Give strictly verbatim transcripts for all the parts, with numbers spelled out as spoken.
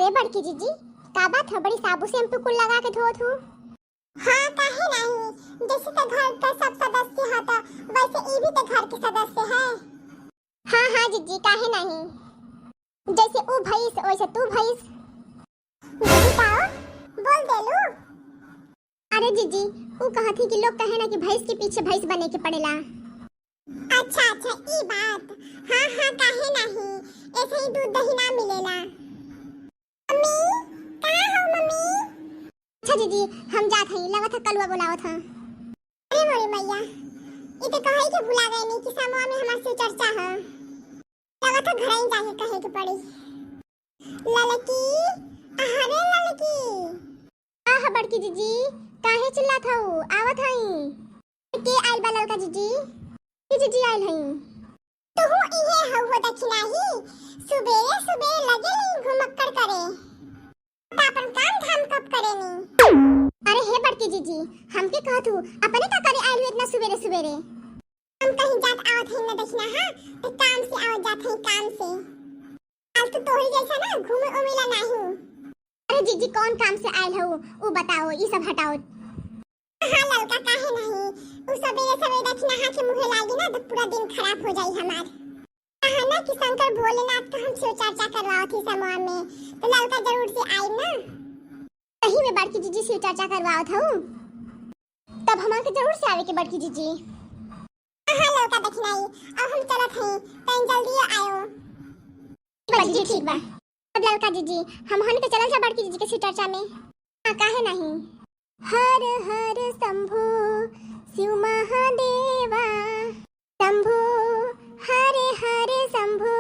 ए बड़की जीजी, का बात है, बड़ी साबु shampoo कुल लगा के धोत हू? हाँ, काहे नहीं, जैसे त घर का सब सदस्य है त वैसे ई भी त घर के सदस्य है। हाँ हाँ जीजी, काहे नहीं, जैसे ऊ भैंस वैसे तू भैंस। जीजी का बोल देलू? अरे जीजी, ऊ कहत ही कि लोग कहे ना कि भैंस के पीछे भैंस बने के पड़ेला। अच्छा अच्छा, ई बात। हाँ हाँ, काहे नहीं, ऐसे ही दूध दही ना मिलेला। मम्मी, कहाँ हो मम्मी? अच्छा जीजी, हम जात हई, लगत है कलुआ बुलावत है। अरे मोरी मैया, ई तो कहे के भुला गए नहीं कि समूह में हमार शिव चर्चा है। लगत है घर ही जाके कहे के पड़ी। ललकी, अरे ललकी। आह बड़की जीजी, काहे चिल्लात हऊ? आवत हई। के आइल बा ललका जीजी? ई जीजी आइल हई। तुहू इहे हऊ हो दखिनाही, सुबेरे सुबेरे लगे ली घुमक्कड़ करे। त अपन काम धाम कब करेनी? अरे हे बड़की जीजी, हमके कहत हू, अपने का करे आइल हू इतना सुबेरे सुबेरे? हम कहीं जात आवत हई न दखिनाहा, त काम से आवत जात हई, काम से। आज तो तोहरी जैसा ना घूमे उमेला नाही। अरे जीजी, कौन काम से आयल हो, उ बताओ, ई सब हटाओ। हाँ ललका, काहे नहीं, उ सबेरे सबेरे दखिनाहा के मुँहे लागी ना तो पूरा दिन खराब हो जाई हमार। कहा ना कि शंकर भोलेनाथ का हम शिव चर्चा करवावत ही समूह में, तो ललका जरूर से आई ना। सही में बड़की जीजी शिव चर्चा करवावत हूँ, तब हमार के जरूर से आवे के बड़की जीजी। हाँ ललका दखिनाही, अब हम चलत हई, तनी जल्दी आयो। ठीक बा जीजी, ठीक बा। अब ललका जीजी, हमहन के चलल जा बड़की जीजी के शिव चर्चा में। हाँ, काहे नहीं। हर हर शंभो शिव महादेवा, शंभो हरे हरे शंभो,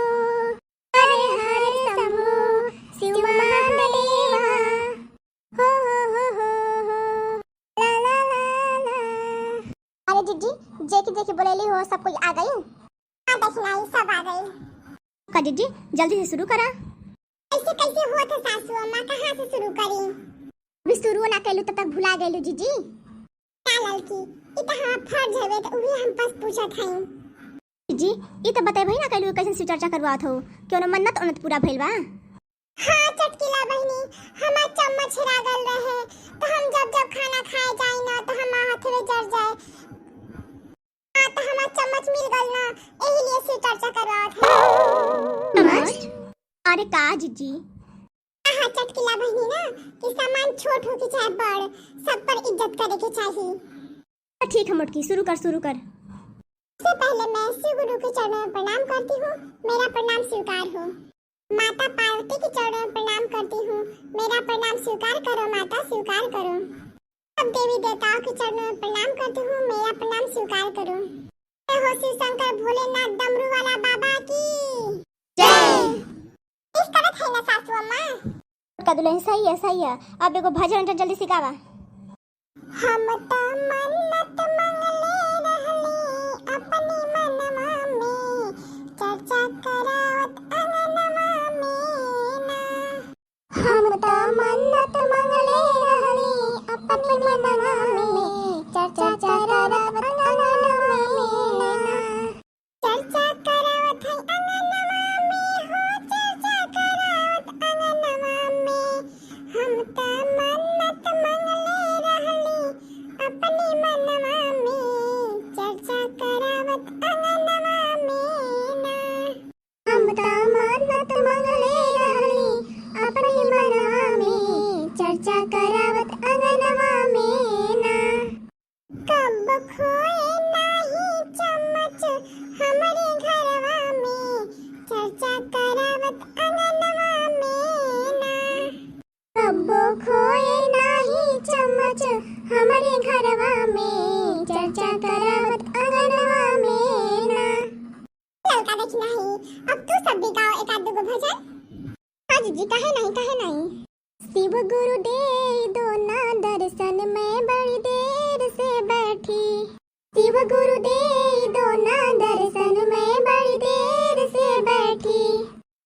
हरे हरे शंभो शिव महादेवा। हो, हो, हो, हो, हो। ला, ला, ला, ला। अरे जीजी, जे की जे की बोलेली हो, सब कोई आ गई? हाँ दखिनाही, सब आ गई। का जीजी, जल्दी से शुरू करा। ऐसे कैसे होत है सासू अम्मा, कहाँ से शुरू करी? अभी शुरू ना कैलू तब तक भुला गईलू जीजी। का ललकी, ई त हमार फर्ज हवे, त उहे हम बस पूछत हई। जीजी, ई त बतेबही ना कैलू कैसन शिव चर्चा करवात हो, कौनो मन्नत उन्नत पूरा भइल बा? हाँ चटकीला बहिनी, हमार चम्मच हेरा गल रहे, त हम जब जब खाना खाए जाई ना त हमार हथवे जर जाए। हाँ, त हमार चम्मच मिल गल ना, एही लिए शिव चर्चा करवावत है। चम्मच? अरे का जीजी? हाँ, चटकीला बहिनी ना कि सामान छोट हो के चाहे बड़, सब पर इज्जत करे के चाही। ठीक है मोटकी, शुरू कर, शुरू कर। सबसे पहले मैं शिव गुरु के चरणों में प्रणाम करती हूँ, मेरा प्रणाम स्वीकार हो। माता पार्वती के चरणों में प्रणाम करती हूँ, मेरा प्रणाम स्वीकार करो माता, स्वीकार करो। सब देवी देवताओं के चरणों में प्रणाम करती हूँ, मेरा प्रणाम स्वीकार करो। जय हो शिव शंकर भोलेनाथ डमरू वाला बाबा की जय। इस तरह है ना सासू अम्मा? का दुल्हन सही है, सही है। अब एगो भजन उजन जल्दी सिखावा। हम त मन्नत मंगले रहली अपनी मनवा में, चर्चा करावत अंगनवा में ना। हम त मन्नत मंगले रहली अपनी मनवा में, चर्चा करावत अंगनवा में ना। चर्चा करावत है अंगनवा में हो, चर्चा करावत अंगनवा में। हम त मन्नत मंगले रहली अपनी मनवा में, चर्चा करावत अंगनवा में ना। हम त मन्नत मंगले रहली अपनी मनवा में, चर्चा करावत अंगनवा में ना। कब खोए नाही चम्मच हमरे घरवा में, चर्चा करावत अंगनवा में ना। कब खोए नाही चम्मच हमरे घरवा में, चर्चा करावत अंगनवा में ना। ललका दखिनाही, अब तू सब भी गाओ एक आध दुगो भजन। हाँ जीजी, काहे नहीं, काहे नहीं। शिव गुरु दे दो ना दर्शन, मैं बड़ी देर से बैठी। शिव गुरु दे दो ना दर्शन, मैं बड़ी देर से बैठी।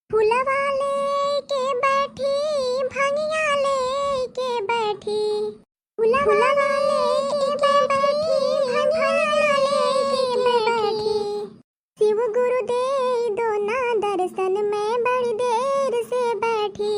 फुलवा लेके बैठी, भंगिया लेके बैठी। फुलवा लेके बैठी, भंगिया लेके बैठी। शिव गुरु दे दो ना दर्शन, मैं बड़ी देर से बैठी।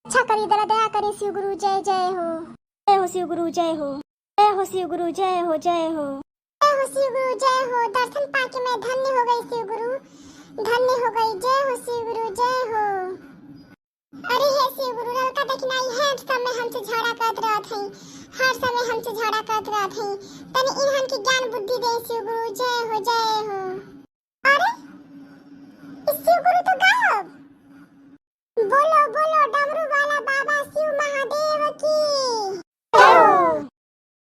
अच्छा करी दादा, दया करी शिव गुरु, जय जय हो। जय हो शिव गुरु, जय हो। जय हो शिव गुरु, जय हो, जय हो। जय हो शिव गुरु, जय हो। दर्शन पाके मैं धन्य हो गई शिव गुरु, धन्य हो गई। जय हो शिव गुरु, जय हो। अरे हे शिव गुरु, ललका देखी ना, हर समय हमसे झगड़ा करत रहत हैं, हर समय हमसे झगड़ा करत रहत हैं। तनी इन्हन के ज्ञान बुद्धि दे शिव गुरु, जय हो, जय हो। अरे, ई शिव गुरु तो गायब। बोलो, बोलो, डमरू वाला